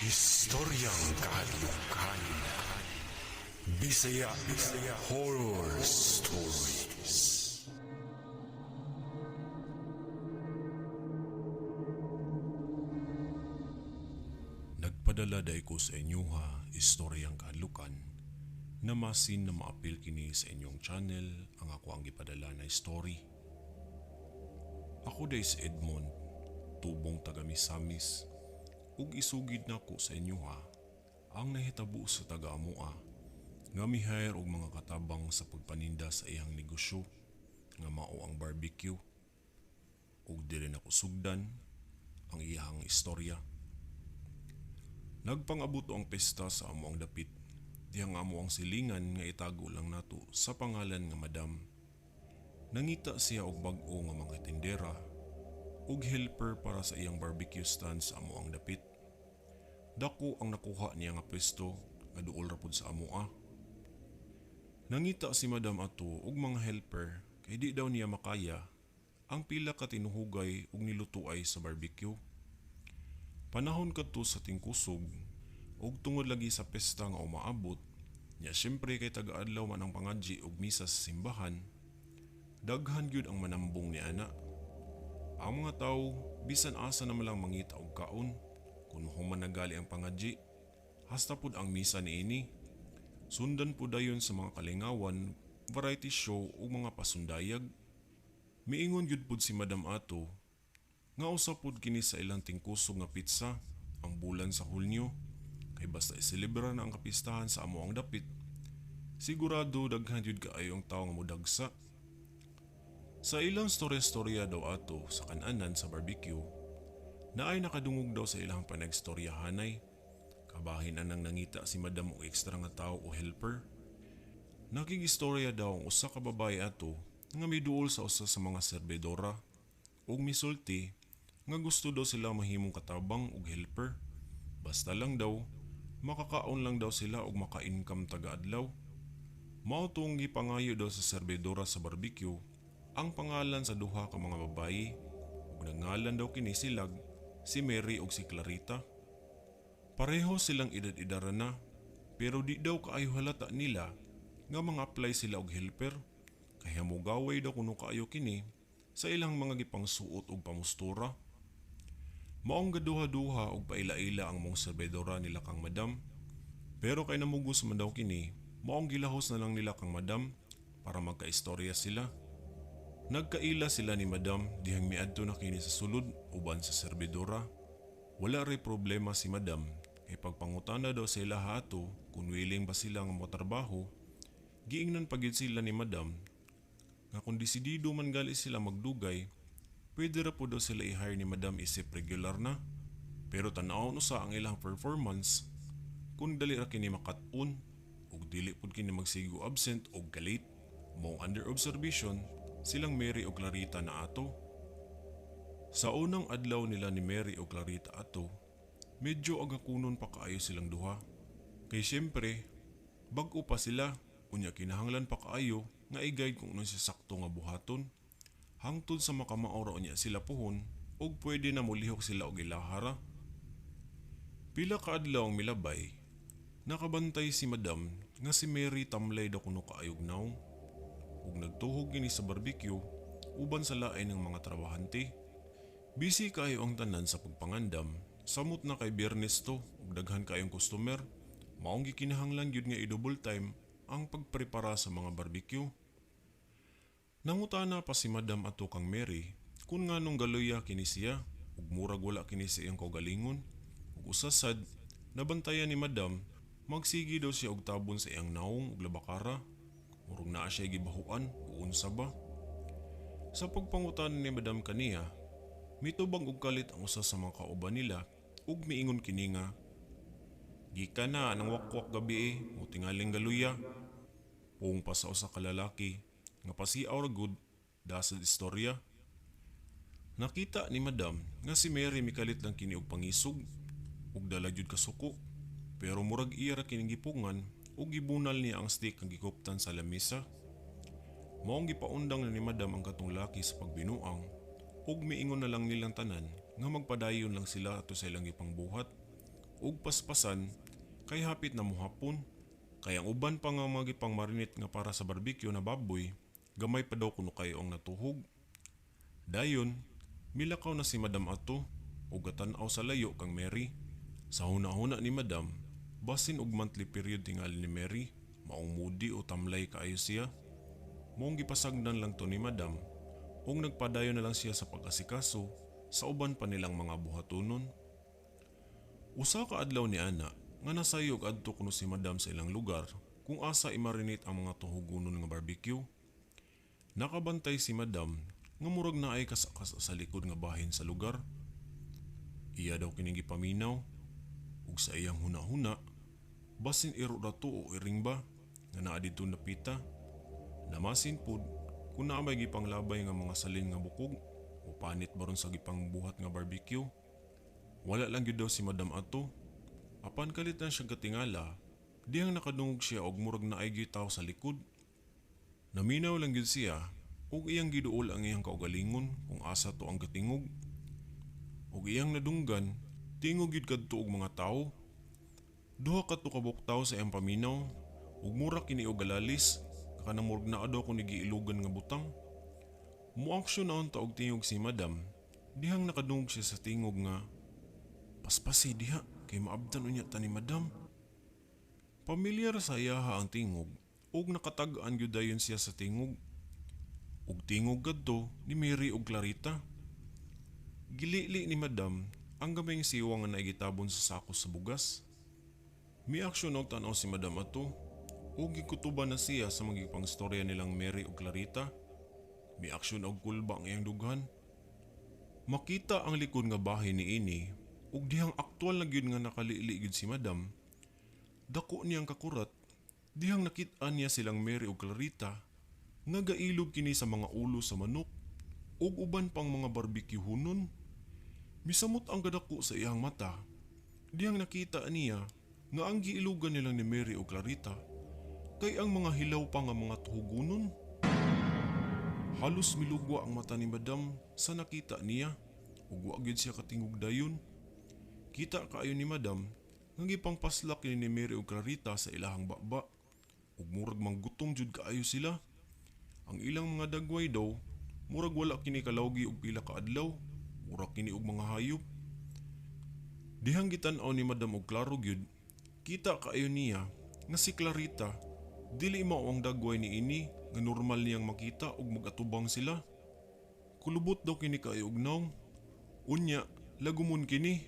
Istoryang Kahadlukan. Bisaya Horror Stories. Nagpadala day ko sa inyo ha, istoryang kahadlukan na masin na maapil kini sa inyong channel ang ako ang gipadala na story. Ako day si Edmond, tubong taga Misamis, ug isugid nako sa inyo ha ang nahitabo sa taga amoa nga mihire og mga katabang sa pagpaninda sa iyang negosyo nga mao ang barbecue. Ug diri nako sugdan ang iyang istorya. Nagpang-abuto ang pesta sa amo ang dapit, dihang amo ang silingan nga itago lang nato sa pangalan nga Madam. Nangita siya og bag-o nga mga tindera ug helper para sa iyang barbecue stand sa amo ang dapit. Dako ang nakuha niya nga pwesto nga duol ra pud sa amoa. Nangita si Madam ato og mga helper kay di daw niya makaya ang pila ka tinuhugay ug nilutuay sa barbecue. Panahon kadto sa tingkusog ug tungod lagi sa pesta nga umaabot, nya syempre kay taga-adlaw man ang pangadji ug misa sa simbahan, daghan gyud ang manambong ni ana. Ang mga tawo bisan asa naman lang mangita og kaon kung mahuman na gali ang pangadji, hasta pud ang misa niini. Sundan pud dayon sa mga kalingawan, variety show ug mga pasundayag. Miingon gyud pud si Madam ato nga usa pud kini sa ilang tingkusog nga pizza ang bulan sa Hulyo, kay basta iselebra na ang kapistahan sa amo ang dapit, sigurado daghan gyud kaayo ang tawo nga modagsa. Sa ilang storya-storya daw ato sa kananan sa barbecue, naay nakadungog daw sa ilang panagstoryahanay. Kabahin anang nangita si Madam og ekstra nga tawo o helper. Nakigistorya daw ang usa ka babae ato nga miduol sa usa sa mga serbidora ug misulti nga gusto daw sila mahimong katabang og helper. Basta lang daw, makakaon lang daw sila og maka-income taga-adlaw. Mao tong gipangayo daw sa serbidora sa barbecue ang pangalan sa duha ka mga babayi ug nangalan daw kini silag si Mary ug si Clarita. Pareho silang edad-edara na, pero di daw kaayo halata nila nga mga apply sila og helper, kay hamugaway daw kuno kaayo kini sa ilang mga gipangsuot og pamustura. Maong gaduha-duha og paila-ila ang mong serbidora nila kang madam, pero kay namugos man daw kini, maong gilahos na lang nila kang madam para magkaistorya sila. Nagkaila sila ni madam dihang miadto na kini sa sulod uban sa serbidora. Wala ray problema si madam kay pagpangutana daw sa ila ato kung willing ba sila nga motrabaho, giingnan pa gyud sila ni madam nga kung desidido man gali sila magdugay, pwede ra po daw sila i-hire ni madam isip regular na. Pero tan-awon usa ang ilang performance kung dali ra kini makat-on ug dili pud kini magsigo absent og kalit. Maong under observation silang Mary o Clarita na ato. Sa unang adlaw nila ni Mary o Clarita ato, medyo agakunon pa kaayo silang duha. Kay syempre, bag-o pa sila, unya kinahanglan pa kaayo nga i-guide kung unsa sakto nga buhaton. Hangtod sa makamao ra unya sila puhon ug pwede na molihok sila og ilahara. Pila ka adlaw ang milabay, nakabantay si Madam nga si Mary tamlay daw kuno kaayog nawong ug nagtuhog kini sa barbecue uban sa lain ng mga trabahante. Busy kaayo ang tanan sa pagpangandam, samot na kay Biyernes to ug daghan kaayong customer, maong gikinahanglan gyud nga i-double time ang pagprepara sa mga barbecue. Nangutana pa si Madam ato kang Mary kung nganong galuya kini siya ug murag wala kini sa iyang kaugalingon. Ug usa sad nabantayan ni Madam magsigi daw siya og tabon sa iyang nawong ug labakara. Murag naa siya gibahuan o unsa ba. Sa pagpangutan ni Madam kaniya, mitubag og kalit ang usa sa mga kauban nila ug miingon kini nga, gikan na nang wakwak gabi mo tingaling galuya. Puong pa sa usa ka lalaki nga pasiaw ra gud dasad istorya. Nakita ni Madam nga si Mary mikalit lang kini og pangisog ug dala jud kasuko, pero murag iya ra kining gipungan ug gibunal niya ang stick ang gikuptan sa lamesa. Maong gipaundang na ni Madam ang katong laki sa pagbinuang ug miingon na lang nilang tanan nga magpadayon lang sila ato sa ilang gipangbuhat ug paspasan kay hapit na mohapon. Kay ang uban pa nga mga gipang marinate nga para sa barbecue na baboy, gamay pa daw kuno kayo ang natuhog. Dayon, milakaw na si Madam ato ug gatan-aw sa layo kang Mary. Sa huna-huna ni Madam, basin og monthly period tingali ni Mary, maong moody o tamlay kaayo siya. Maong gipasagdan lang to ni Madam ug nagpadayon na lang siya sa pag-asikaso sa uban pa nilang mga buhatonon. Usa ka adlaw ni ana nga nasayog adto kuno si Madam sa ilang lugar kung asa i-marinate ang mga tuhugonon nga barbecue. Nakabantay si Madam nga murag naay kasa-kasa sa likod nga bahin sa lugar. Iya daw kining gipaminaw ug sa iyang huna-huna basin iro ra to o iring ba nga naa didto napita. Namasin pud kung naa may gipanglabay nga mga salin nga bukog o panit baron sa gipangbuhat nga barbecue. Wala lang gyud daw si Madam ato. Apan kalit lang siya katingala, dihang nakadungog siya og murag naay gyud tawo sa likod. Naminaw lang gyud siya ug iyang giduol ang iyang kaugalingon kung asa to ang gatingog. Ug iyang nadunggan, tingog gyud kadto og mga tawo. Duha kadto ka buktaw sa iyang paminaw ug mura kini og galalis kanang murag naa daw kun giilugan nga butang. Muaksyon na unta og tingog si Madam, dihang nakadungog siya sa tingog nga, "Paspasi diha kay maabdan unya ta ni Madam." Pamilyar sa iyaha ang tingog ug nakatag-an gyud dayon siya sa tingog. Ug tingog kadto ni Mary ug Clarita. Gilili ni Madam ang gamayng siwang nga naigitabon sa sako sa bugas. Miaksyon og tan-aw si Madam ato ug gikutuban na siya sa mga gipangstorya nilang Mary ug Clarita. Miaksyon og kulba ang iyang dughan. Makita ang likod nga bahin niini ug dihang aktual na gyud nga nakalili gyud si Madam. Dako niyang kakurat dihang nakit-an niya silang Mary ug Clarita nga gailog kini sa mga ulo sa manok ug uban pang mga barbecue hunon. Misamot ang kadako sa iyang mata dihang nakita niya nga ang giilugan nilang ni Mary ug Clarita kay ang mga hilaw pa nga mga tuhugonon. Halos milugwa ang mata ni Madam sa nakita niya ug wa gyud siya katingog dayon. Kita kaayo ni Madam nga gipangpaslak kini ni Mary ug Clarita sa ilahang baba ug murag manggutom jud kaayo sila. Ang ilang mga dagway daw murag wala kini kalawgi og pila ka adlaw, murag kini og mga hayop. Dihang gitan-aw ni Madam og klaro gyud, kita kaayo niya nga si Clarita dili mao ang dagway niini nga normal niyang makita ug magatubang sila. Kulubot daw kini kaayo og nawong. Unya, lagumon kini.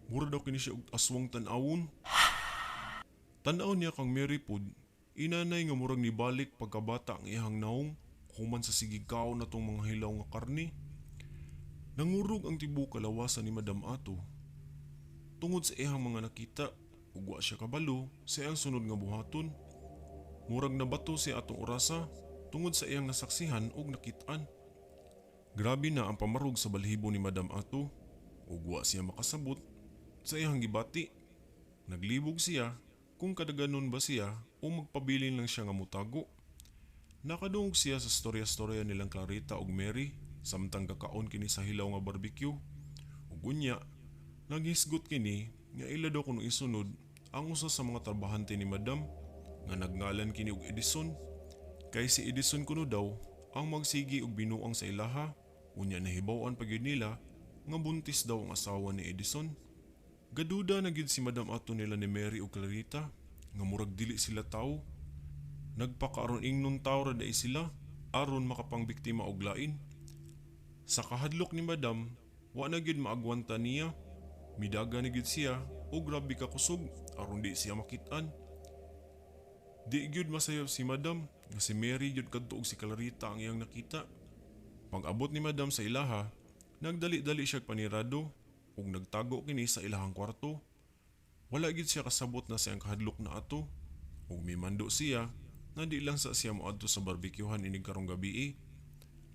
Mura daw kini siya og aswang tan-awon. Tan-aw niya kang Mary pud, inanay nga murag nibalik pagkabata ang iyang nawong human sa sigig kaon natong mga hilaw nga karne. Nangurog ang tibuok kalawasan ni Madam ato tungod sa iyang mga nakita ug wa siya kabalo sa iyang sunod nga buhaton. Murag nabato siya atong orasa tungod sa iyang nasaksihan ug nakit-an. Grabe na ang pamarog sa balhibo ni Madam ato ug wa siya makasabot sa iyang gibati. Naglibog siya kung kadaganon ba siya o magpabilin lang siya nga mutago. Nakadungog siya sa storya-storya nilang Clarita ug Mary samtang kakaon kini sa hilaw nga barbecue. Ug unya, naghisgot kini nga ila daw kuno isunod ang usa sa mga trabahante ni Madam nga nagngalan kini og Edison. Kay si Edison kuno daw ang magsigi og binuang sa ilaha, unya nahibaw-an pa gyud nila nga buntis daw ang asawa ni Edison. Gaduda na gyud si Madam ato nila ni Mary ug Clarita nga murag dili sila tawo. Nagpakaaron ingnon tawo ra dai sila aron makapangbiktima og lain. Sa kahadlok ni Madam, wa na gyud maagwanta niya. Midaga na gyud siya og grabe ka kusog aron di siya makit-an. Di gyud masayop si Madam nga si Mary gyud kadto og si Clarita ang iyang nakita. Pag-abot ni Madam sa ilaha, nagdali-dali siya panirado ug nagtago kini sa ilahang kwarto. Wala gyud siya kasabot na siyang kahadlok na ato. Ug mimando siya na di lang sa siya moadto sa barbecuehan inig karong gabi.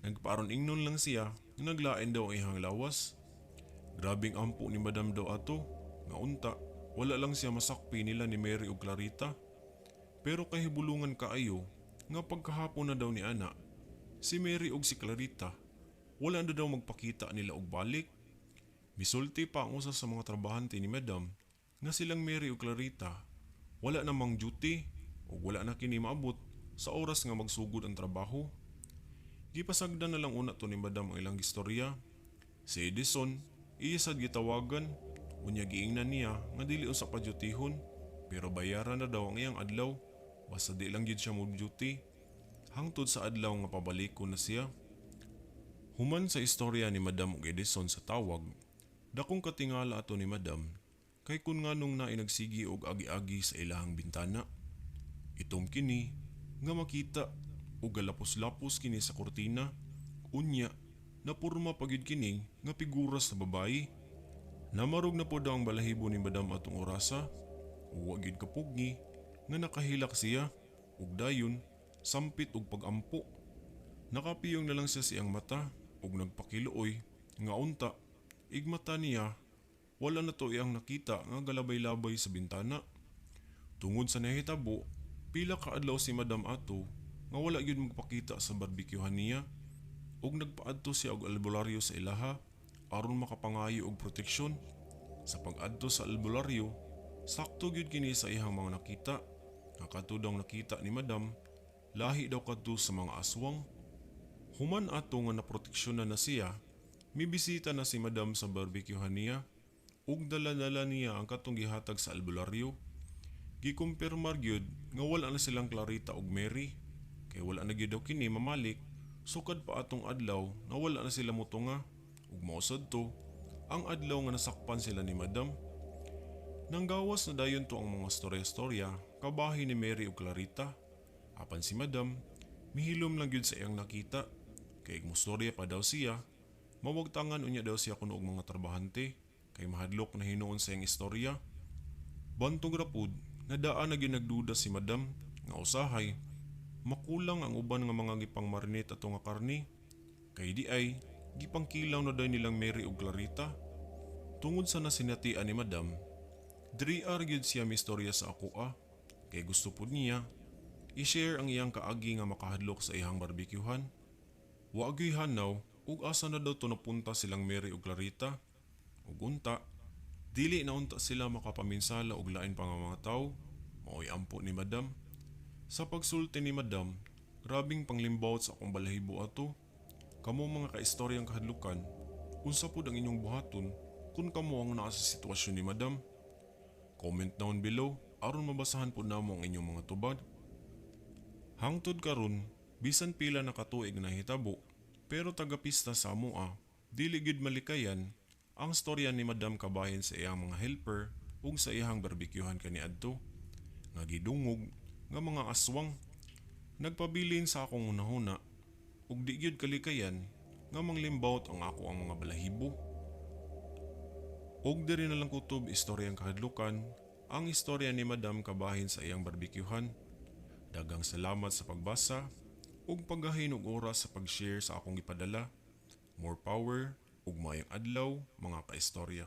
Nagpaaron ingnon lang siya nga naglain daw ang iyang lawas. Grabing ampo ni Madam daw ato, nga unta, wala lang siya masakpi nila ni Mary ug Clarita. Pero kahibulungan kaayo nga pagkahapon na daw ni ana, si Mary ug si Clarita, wala na daw magpakita nila og balik. Misulti pa ang usa sa mga trabahante ni Madam nga silang Mary ug Clarita wala namang duty ug wala na kini maabot sa oras nga magsugod ang trabaho. Gipasagdan na lang una to ni Madam ang ilang gistorya. Si Edison, iya sad gitawagan, unya giingnan niya nga dili unsa pa dutyhon, pero bayaran na daw ang iyang adlaw, basta di lang gyud siya mo duty. Hangtod sa adlaw nga pabalikon na siya. Human sa istorya ni Madam ug Edison sa tawag, dakong katingala ato ni Madam, kay kun nganong naay nagsigi og agi-agi sa ilahang bintana. Itom kini nga makita ug galapos-lapos kini sa kurtina. Unya, napurma pa gyud kini nga figura sa babayi. Namarog na pod ang balahibo ni Madam atong orasa. Ug wa gyud kapugni nga nakahilak siya ug dayon sampit og pagampo. Nakapiyong na lang siya sa iyang mata ug nagpakiluoy nga unta igmata niya wala na to iyang nakita nga galabay-labay sa bintana. Tungod sa nahitabo, pila ka adlaw si Madam ato nga wala gyud magpakita sa barbecuehan niya ug nagpaadto siya og albularyo sa ilaha aron makapangayo og proteksyon. Sa pag-adto sa albularyo, sakto gyud kini sa iyang mga nakita. Nga kadto daw nakita ni Madam, lahi daw kadto sa mga aswang. Human ato nga naproteksyonan na siya, mibisita na si Madam sa barbecuehan niya ug dala-dala niya ang katong gihatag sa albularyo. Gikumpirmar gyud nga wala na silang Clarita ug Mary kay wala na gyud daw kini mamalik sukad pa atong adlaw na wala na sila motunga ug mao sad to ang adlaw nga nasakpan sila ni Madam. Nanggawas na dayon to ang mga storya-storya kabahin ni Mary ug Clarita. Apan si Madam, mihilom lang gyud sa iyang nakita kay mostorya pa daw siya, mawagtangan unya daw siya kuno og mga trabahante kay mahadlok na hinuon sa iyang istorya. Bantog ra pud nga daan na gyud nagduda si Madam nga usahay makulang ang uban nga mga gipang-marinate ato nga karni kay di ay gipangkilaw na daw nilang Mary ug Clarita. Tungod sa nasinatian ni Madam, diri ra gyud siya mistorya sa akoa kay gusto pud niya i-share ang iyang kaagi nga makahadlok sa iyang barbecuehan. Wa gyuy hanaw ug asa na daw to napunta silang Mary ug Clarita. Ug unta, dili na unta sila makapaminsala og lain pa nga mga tawo, mao'y ampo ni Madam. Sa pagsulti ni Madam, grabing panglimbawot sa akong balahibo ato. Kamo mga kaistoryang kahadlukan, unsa pud ang inyong buhaton kung kamo ang naa sa sitwasyon ni Madam? Comment down below aron mabasahan pud namo ang inyong mga tubag. Hangtod karon, bisan pila na katuig nahitabo, pero taga-pista sa amoa, dili gyud malikayan ang storya ni Madam kabahin sa iyang mga helper ug sa iyang barbecuehan kaniadto nga gidungog nga mga aswang. Nagpabilin sa akong hunahuna ug di gyud kalikayan nga manglimbawot ang ako ang mga balahibo. Og diri na lang kutob, istoryang kahadlukan, ang istorya ni Madam kabahin sa iyang barbecuehan. Daghang salamat sa pagbasa ug paggahin og oras sa pag-share sa akong gipadala. More power ug maayong adlaw, mga kaistorya.